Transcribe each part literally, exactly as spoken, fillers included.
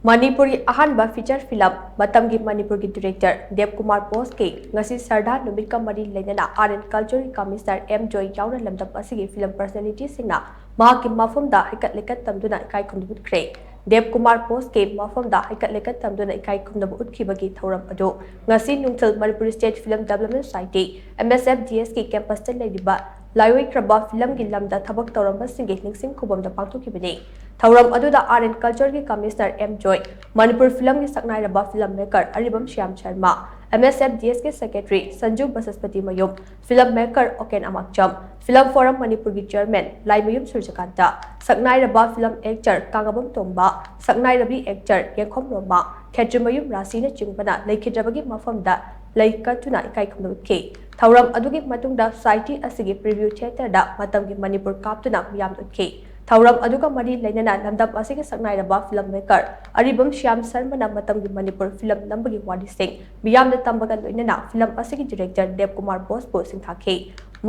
ꯃꯅꯤꯄꯨꯔꯒꯤ ꯑꯍꯥꯟꯕ feature film ꯃꯇꯝꯒꯤ ꯃꯅꯤꯄꯨꯔꯒꯤ director ꯗꯦꯕ ꯀꯨꯃꯥꯔ ꯕꯣꯁꯀꯤ ꯉꯁꯤ ꯁꯔꯗꯥ ꯅꯨꯃꯤꯠꯀ ꯃꯔꯤ ꯂꯩꯅꯅ Art and Culture Commissioner M Joy ꯌꯥꯎꯅ ꯂꯝꯗꯝ ꯑꯁꯤꯒꯤ film personalityꯁꯤꯡꯅ ꯃꯍꯥꯛꯀꯤ ꯃꯐꯝꯗ ꯍꯩꯀꯠ ꯂꯩꯀꯠ ꯇꯝꯗꯨꯅ ꯏꯀꯥꯏ ꯈꯨꯝꯅꯕ ꯎꯠꯈ꯭ꯔꯦ꯫ ꯗꯦꯕ ꯀꯨꯃꯥꯔ ꯕꯣꯁꯀꯤ ꯃꯐꯝꯗ ꯍꯩꯀꯠ ꯂꯩꯀꯠ ꯇꯝꯗꯨꯅ ꯏꯀꯥꯏ ꯈꯨꯝꯅꯕ ꯎꯠꯈꯤꯕꯒꯤ ꯊꯧꯔꯝ ꯑꯗꯨ ꯉꯁꯤ ꯅꯨꯡꯊꯤꯜ Manipur State Film Development Society, M S F D S ꯀꯤ campusꯇ ꯂꯩꯔꯤꯕ ꯂꯥꯏꯑꯣꯏꯈ꯭ꯔꯕ filmꯒꯤ ꯂꯝꯗ ꯊꯕꯛ ꯇꯧꯔꯝꯕꯁꯤꯡꯒꯤ ꯅꯤꯡꯁꯤꯡ ꯈꯨꯕꯝꯗ ꯄꯥꯡꯊꯣꯛꯈꯤꯕꯅꯤ꯫ ꯊꯧꯔꯝ ꯑꯗꯨꯗ Art and Cultureꯒꯤ Commissioner ꯑꯦꯝ ꯖꯣꯏ, ꯃꯅꯤꯄꯨꯔ filmꯒꯤ ꯁꯛꯅꯥꯏꯔꯕ film maker ꯑꯔꯤꯕꯝ Shyam Sharma, M S F D Sꯀꯤ secretary Sanju ꯕꯁꯁꯄꯇꯤ ꯃꯌꯨꯝ, film maker ꯑꯣꯀꯦꯟ ꯑꯃꯥꯛꯆꯝ, Film Forum ꯃꯅꯤꯄꯨꯔꯒꯤ chairman ꯂꯥꯏꯃꯌꯨꯝ ꯁꯨꯔꯖꯀꯥꯟꯇ, ꯁꯛꯅꯥꯏꯔꯕ film actor ꯀꯥꯉꯕꯝ ꯇꯣꯝꯕ, ꯁꯛꯅꯥꯏꯔꯕꯤ actor ꯌꯦꯡꯈꯣꯝ ꯔꯣꯃꯥ, ꯈꯦꯇ꯭ꯔꯤꯃꯌꯨꯝ ꯔꯥꯁꯤꯅꯆꯤꯡꯕꯅ ꯂꯩꯈꯤꯗ꯭ꯔꯕꯒꯤ ꯃꯐꯝꯗ ꯂꯩ ꯀꯠꯇꯨꯅ ꯏꯀꯥꯏ ꯈꯨꯝꯅꯕ ꯎꯠꯈꯤ꯫ ꯊꯧꯔꯝ ꯑꯗꯨꯒꯤ ꯃꯇꯨꯡꯗ society ꯑꯁꯤꯒꯤ Preview Theatreꯗ ꯃꯇꯝꯒꯤ ꯃꯅꯤꯄꯨꯔ ꯀꯥꯞꯇꯨꯅ ꯃꯤꯌꯥꯝꯗ ꯎꯠꯈꯤ꯫ ꯊꯧꯔꯝ ꯑꯗꯨꯒ ꯃꯔꯤ ꯂꯩꯅꯅ ꯂꯝꯗꯝ ꯑꯁꯤꯒꯤ ꯁꯛꯅꯥꯏꯔꯕ film maker ꯑꯔꯤꯕꯝ ꯁ꯭ꯌꯥꯝ ꯁꯔꯃꯅ ꯃꯇꯝꯒꯤ ꯃꯅꯤꯄꯨꯔ film ꯅꯝꯕꯒꯤ ꯋꯥꯔꯤꯁꯤꯡ ꯃꯤꯌꯥꯝꯗ ꯇꯝꯕꯒ ꯂꯣꯏꯅꯅ film ꯑꯁꯤꯒꯤ director ꯗꯦꯕ ꯀꯨꯃꯥꯔ ꯕꯣꯁꯄꯨ ꯁꯤꯡꯊꯥꯈꯤ꯫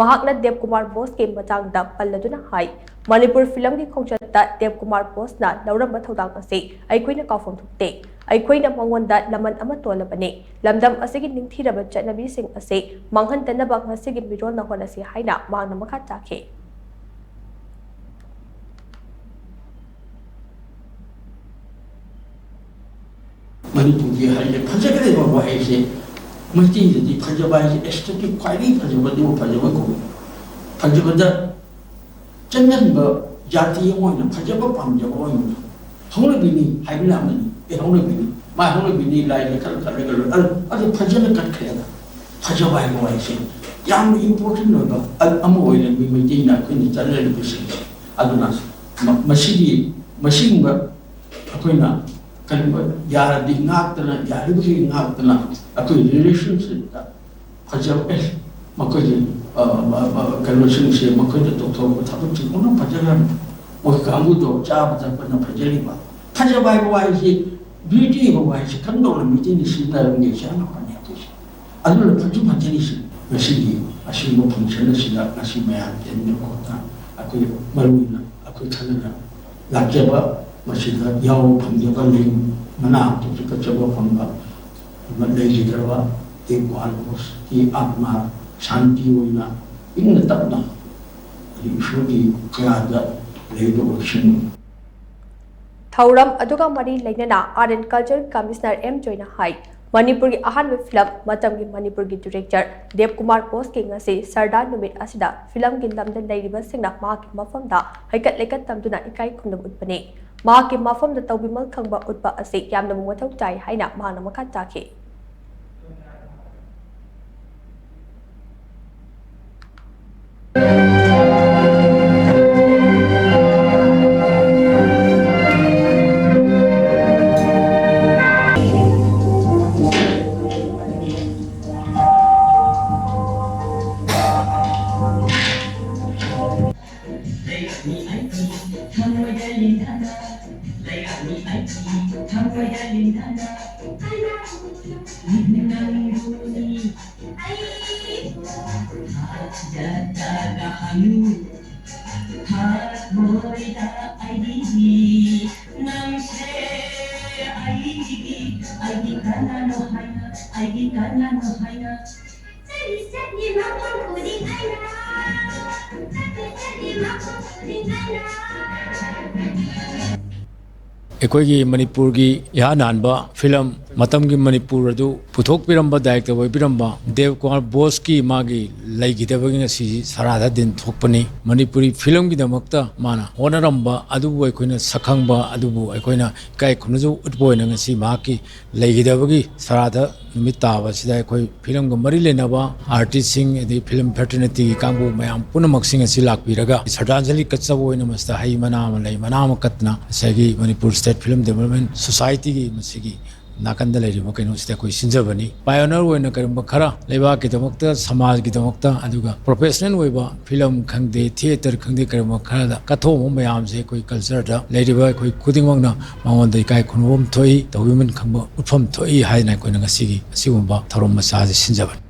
ꯃꯍꯥꯛꯅ ꯗꯦꯕ ꯀꯨꯃꯥꯔ ꯕꯣꯁꯀꯤ ꯃꯇꯥꯡꯗ ꯄꯜꯂꯗꯨꯅ ꯍꯥꯏ, ꯃꯅꯤꯄꯨꯔ filmꯒꯤ ꯈꯣꯡꯆꯠꯇ ꯗꯦꯕ ꯀꯨꯃꯥꯔ ꯕꯣꯁꯅ ꯂꯧꯔꯝꯕ ꯊꯧꯗꯥꯡ ꯑꯁꯤ ꯑꯩꯈꯣꯏꯅ ꯀꯥꯎꯐꯝ ꯊꯣꯛꯇꯦ꯫ ꯑꯩꯈꯣꯏꯅ ꯃꯉꯣꯟꯗ ꯂꯃꯟ ꯑꯃ ꯇꯣꯜꯂꯕꯅꯤ꯫ ꯂꯝꯗꯝ ꯑꯁꯤꯒꯤ ꯅꯤꯡꯊꯤꯔꯕ ꯆꯠꯅꯕꯤꯁꯤꯡ ꯑꯁꯤ ꯃꯥꯡꯍꯟꯗꯅꯕ ꯉꯁꯤꯒꯤ ꯃꯤꯔꯣꯜꯅ ꯍꯣꯠꯅꯁꯤ ꯍꯥꯏꯅ ꯃꯍꯥꯛꯅ ꯃꯈꯥ ꯇꯥꯈꯤ꯫ ꯃꯅꯤꯄꯨꯔꯒꯤ ꯍꯥꯏꯁꯦ ꯐꯖꯒꯗꯕ ꯋꯥꯍꯩꯁꯦ, ꯃꯩꯇꯩꯗꯗꯤ ꯐꯖꯕ ꯍꯥꯏꯁꯦ aesthetic ꯈ꯭ꯋꯥꯏꯗꯒꯤ ꯐꯖꯕꯗꯨ ꯐꯖꯕ ꯀꯧꯏ꯫ ꯐꯖꯕꯗ ꯆꯪꯁꯤꯟꯕ ꯖꯥꯇꯤ ꯑꯃ ꯑꯣꯏꯅ ꯐꯖꯕ ꯄꯥꯝꯖꯕ ꯑꯣꯏꯅ ꯍꯧꯅꯕꯤꯅꯤ ꯍꯥꯏꯕꯅ ꯑꯃꯅꯤ꯫ ꯑꯦ, ꯍꯧꯅꯕꯤꯅꯤ, ꯃꯥ ꯍꯧꯅꯕꯤꯅꯤ ꯂꯥꯏꯗ ꯈꯜ ꯈꯜꯂꯒ ꯂꯣꯏ-, ꯑꯗꯨ, ꯑꯗꯨ ꯐꯖꯅ ꯀꯠꯈ꯭ꯔꯦꯗ꯫ ꯐꯖꯕ ꯍꯥꯏꯕ ꯋꯥꯍꯩꯁꯦ ꯌꯥꯝꯅ important ꯑꯣꯏꯕ ꯑ-, ꯑꯃ ꯑꯣꯏꯔꯝꯃꯤ ꯃꯩꯇꯩꯅ ꯑꯩꯈꯣꯏꯅ ꯆꯠꯅꯔꯤꯕꯁꯤꯡꯁꯦ꯫ ꯑꯗꯨꯅ ꯃ-, ꯃꯁꯤꯒꯤ, ꯃꯁꯤꯒꯨꯝꯕ ꯑꯩꯈꯣꯏꯅ ꯀꯔꯤꯒꯨꯝꯕ ꯌꯥꯔꯗꯤ ꯉꯥꯛꯇꯅ, ꯌꯥꯔꯤꯕꯗꯤ ꯉꯥꯛꯇꯅ ꯑꯩꯈꯣꯏ relationshipꯇ ꯐꯖꯕ, ꯑꯦ, ꯃꯈꯣꯏꯒꯤ, ꯑ, ꯑ, ꯑ, ꯀꯩꯅꯣꯁꯤꯡꯁꯦ ꯃꯈꯣꯏꯅ ꯇꯧꯊꯣꯔꯛꯄ ꯊꯕꯛꯁꯤꯡ ꯄꯨꯝꯅꯃꯛ ꯐꯖꯈ꯭ꯔꯕꯅꯤ꯫ ꯃꯣꯏ ꯀꯥꯡꯕꯨꯗꯣ ꯆꯥꯕ ꯊꯛꯄꯅ ꯐꯖꯔꯤꯕ꯫ ꯐꯖꯕ ꯍꯥꯏꯕ ꯋꯥꯍꯩꯁꯤ, beauty ꯍꯥꯏꯕ ꯋꯥꯍꯩꯁꯤ ꯈꯪꯗꯧꯔ ꯃꯩꯇꯩꯅ ꯁꯤꯖꯤꯟꯅꯔꯝꯒꯦ ꯁꯤ ꯍꯥꯟꯅ ꯍꯣꯠꯅꯩ ꯑꯩꯈꯣꯏꯁꯦ꯫ ꯑꯗꯨꯅ ꯐꯖ ꯐꯖꯔꯤꯁꯤ ꯉꯁꯤꯒꯤ ꯑꯁꯤꯒꯨꯝꯕ function ꯑꯁꯤꯗ ꯉꯁꯤ ꯃꯌꯥꯝ ꯇꯤꯟꯗꯅ ꯈꯣꯠꯇꯅ ꯑꯩꯈꯣꯏ ꯃꯔꯨ ꯑꯣꯏꯅ ꯑꯩꯈꯣꯏ ꯈꯔꯅ ꯂꯥꯛꯆꯕ ꯃꯁꯤꯗ ꯌꯥꯎꯕ ꯐꯪꯖꯕ, ꯂꯩ ꯃꯅꯥ ꯍꯧꯖꯤꯛ ꯀꯠꯆꯕ ꯐꯪꯕ ꯑꯃ ꯂꯩꯈꯤꯗ꯭ꯔꯕ ꯗꯦꯕ ꯀꯨꯃꯥꯔ ꯕꯣꯁꯀꯤ ꯑꯥꯠꯃꯥ ꯁꯥꯟꯇꯤ ꯑꯣꯏꯅ ꯏꯪꯅ ꯇꯞꯅ ꯍꯧꯖꯤꯛ ꯏꯁꯣꯔꯒꯤ ꯀꯌꯥꯗ ꯂꯩꯕ ꯑꯣꯏꯁꯅꯨ꯫ ꯊꯧꯔꯝ ꯑꯗꯨꯒ ꯃꯔꯤ ꯂꯩꯅꯅ Art and Culture Commissioner M ꯖꯣꯏꯅ ꯍꯥꯏ, ꯃꯅꯤꯄꯨꯔꯒꯤ ꯑꯍꯥꯟꯕ ꯐꯤꯂꯝ ꯃꯇꯝꯒꯤ ꯃꯅꯤꯄꯨꯔꯒꯤ ꯗꯤꯔꯦꯛꯇꯔ ꯗꯦꯕ ꯀꯨꯃꯥꯔ ꯕꯣꯁꯀꯤ ꯉꯁꯤ ꯁꯔꯗꯥꯔ ꯅꯨꯃꯤꯠ ꯑꯁꯤꯗ ꯐꯤꯂꯝꯒꯤ ꯂꯝꯗ ꯂꯩꯔꯤꯕꯁꯤꯡꯅ ꯃꯍꯥꯛꯀꯤ ꯃꯐꯝꯗ ꯍꯩꯀꯠ ꯂꯩꯀꯠ ꯇꯝꯗꯨꯅ ꯏꯀꯥꯏ ꯈꯨꯝꯅꯕ ꯎꯠꯄꯅꯤ꯫ ꯃꯍꯥꯛꯀꯤ ꯃꯐꯝꯗ ꯇꯧꯕꯤꯃꯜ ꯈꯪꯕ ꯎꯠꯄ ꯑꯁꯤ ꯌꯥꯝꯅ ꯃꯊꯧ ꯇꯥꯏ ꯍꯥꯏꯅ ꯃꯍꯥꯛꯅ ꯃꯈꯥ ꯇꯥꯈꯤ꯫ ꯑꯩꯈꯣꯏꯒꯤ ꯃꯅꯤꯄꯨꯔꯒꯤ ꯏꯍꯥꯟ ꯍꯥꯟꯕ ꯐꯤꯂꯝ ꯃꯇꯝꯒꯤ ꯃꯅꯤꯄꯨꯔ ꯑꯗꯨ ꯄꯨꯊꯣꯛꯄꯤꯔꯝꯕ, ꯗꯥꯏꯔꯦꯛꯇꯔ ꯑꯣꯏꯕꯤꯔꯝꯕ ꯗꯦꯕ ꯀꯨꯃꯥꯔ ꯕꯣꯁꯀꯤ ꯃꯥꯒꯤ ꯂꯩꯈꯤꯗꯕꯒꯤ ꯉꯁꯤ ꯁꯔꯥꯗ ꯗꯤꯟ ꯊꯣꯛꯄꯅꯤ꯫ ꯃꯅꯤꯄꯨꯔꯤ ꯐꯤꯂꯝꯒꯤꯗꯃꯛꯇ ꯃꯥꯅ ꯍꯣꯠꯅꯔꯝꯕ ꯑꯗꯨꯕꯨ ꯑꯩꯈꯣꯏꯅ ꯁꯛꯈꯪꯕ, ꯑꯗꯨꯕꯨ ꯑꯩꯈꯣꯏꯅ ꯏꯀꯥꯏ ꯈꯨꯝꯅꯖꯕ ꯎꯠꯄ ꯑꯣꯏꯅ ꯉꯁꯤ ꯃꯍꯥꯛꯀꯤ ꯂꯩꯈꯤꯗꯕꯒꯤ ꯁꯔꯥꯗ ꯅꯨꯃꯤꯠ ꯇꯥꯕ ꯑꯁꯤꯗ ꯑꯩꯈꯣꯏ ꯐꯤꯂꯝꯒ ꯃꯔꯤ ꯂꯩꯅꯕ ꯑꯥꯔꯇꯤꯁꯁꯤꯡ, ꯑꯗꯩ ꯐꯤꯂꯝ ꯐꯦꯇꯔꯅꯤꯇꯤꯒꯤ ꯀꯥꯡꯕꯨ ꯃꯌꯥꯝ ꯄꯨꯝꯅꯃꯛꯁꯤꯡ ꯑꯁꯤ ꯂꯥꯛꯄꯤꯔꯒ ꯁ꯭ꯔꯗꯥꯟꯖꯂꯤ ꯀꯠꯆꯕ ꯑꯣꯏꯅ ꯃꯁꯤꯗ ꯍꯩ ꯃꯅꯥ ꯑꯃ, ꯂꯩ ꯃꯅꯥ ꯑꯃ ꯀꯠꯇꯅ ꯉꯁꯥꯏꯒꯤ ꯃꯅꯤꯄꯨꯔ ꯁ꯭ꯇꯦꯠ ꯐꯤꯂꯝ ꯗꯦꯕꯂꯞꯃꯦꯟ ꯁꯣꯁꯥꯏꯇꯤꯒꯤ ꯃꯁꯤꯒꯤ ꯅꯥꯀꯟꯗ ꯂꯩꯔꯤꯕ ꯀꯩꯅꯣꯁꯤꯗ ꯑꯩꯈꯣꯏ ꯁꯤꯟꯖꯕꯅꯤ꯫ ꯄꯥꯏꯑꯣꯅꯔ ꯑꯣꯏꯅ ꯀꯔꯤꯒꯨꯝꯕ ꯈꯔ ꯂꯩꯕꯥꯛꯀꯤꯗꯃꯛꯇ, ꯁꯃꯥꯖꯒꯤꯗꯃꯛꯇ, ꯑꯗꯨꯒ ꯄ꯭ꯔꯣꯐꯦꯁꯅꯦꯜ ꯑꯣꯏꯕ ꯐꯤꯂꯝ ꯈꯪꯗꯦ, ꯊꯤꯌꯦꯇꯔ ꯈꯪꯗꯦ, ꯀꯔꯤꯒꯨꯝꯕ ꯈꯔꯗ ꯀꯠꯊꯣꯛꯑꯝꯕ ꯃꯌꯥꯝꯁꯦ ꯑꯩꯈꯣꯏ ꯀꯜꯆꯔꯗ ꯂꯩꯔꯤꯕ ꯑꯩꯈꯣꯏ ꯈꯨꯗꯤꯡꯃꯛꯅ ꯃꯉꯣꯟꯗ ꯏꯀꯥꯏ ꯈꯨꯝꯅꯐꯝ ꯊꯣꯛꯏ, ꯇꯧꯕꯤꯃꯜ ꯈꯪꯕ ꯎꯠꯐꯝ ꯊꯣꯛꯏ ꯍꯥꯏꯅ ꯑꯩꯈꯣꯏꯅ ꯉꯁꯤꯒꯤ ꯑꯁꯤꯒꯨꯝꯕ ꯊꯧꯔꯝ ꯃꯆꯥ ꯑꯁꯤ ꯁꯤꯟꯖꯕꯅꯤ꯫